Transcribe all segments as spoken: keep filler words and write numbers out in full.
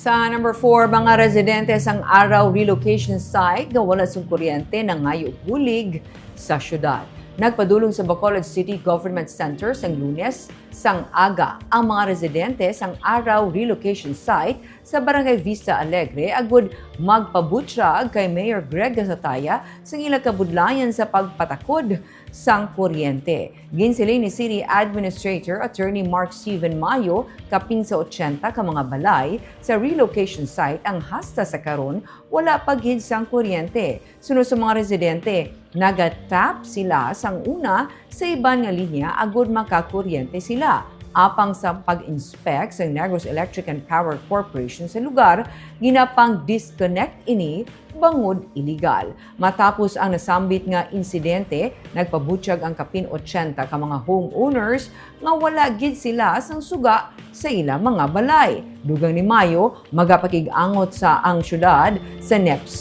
Sa number four, mga residente sang Araw Relocation Site nga wala sang kuryente nangayo bulig sa syudad. Nagpadulong sa Bacolod City Government Center sang Lunes sang aga ang mga residente sang Araw Relocation Site sa Barangay Vista Alegre agud magpabutyag kay Mayor Greg Gasataya sang ila kabudlayan sa pagpatakod sang kuryente. Ginsiling ni City Administrator Attorney Mark Steven Mayo, kapin sa ochenta ka mga balay sa relocation site ang hasta sa karon wala pa gid sang kuryente. Suno sa mga residente, nagatap sila sang una sa iban nga linya agud makakuryente sila. Apang sa pag-inspect sa Negros Electric and Power Corporation sa lugar, ginapang-disconnect ini bangod iligal. Matapos ang nasambit nga insidente, nagpabutyag ang kapin ochenta ka mga homeowners nga wala gid sila sang suga sa ila mga balay. Dugang ni Mayo, magapakig-angot sa ang syudad sa NEPC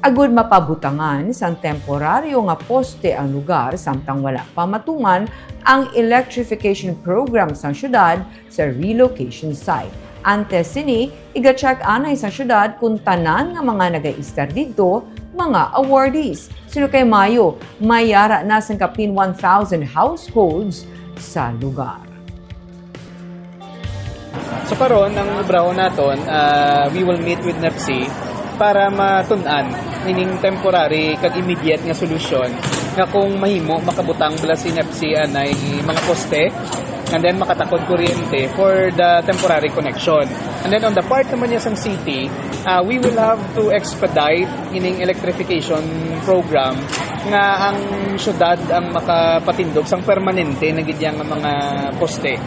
agud mapabutangan sang temporaryo nga poste ang lugar samtang wala pa matuman ang electrification program sang syudad sa relocation site. Antes sini, iga-check anay sa syudad kung tanan nga mga nagaistar didto mga awardees. Suno kay Mayo, may yara na sang kapin one thousand households sa lugar. So karon ang obrahon naton, ah, we will meet with NEPC para matun-an ining temporary kag immediate nga solusyon nga kung mahimo makabutang bala si NEPC anay mga poste and then makatakod kuryente for the temporary connection. And then on the part naman niya sang city, ah, we will have to expedite ining electrification program nga ang syudad ang makapatindog sang permanente na gid nga mga poste.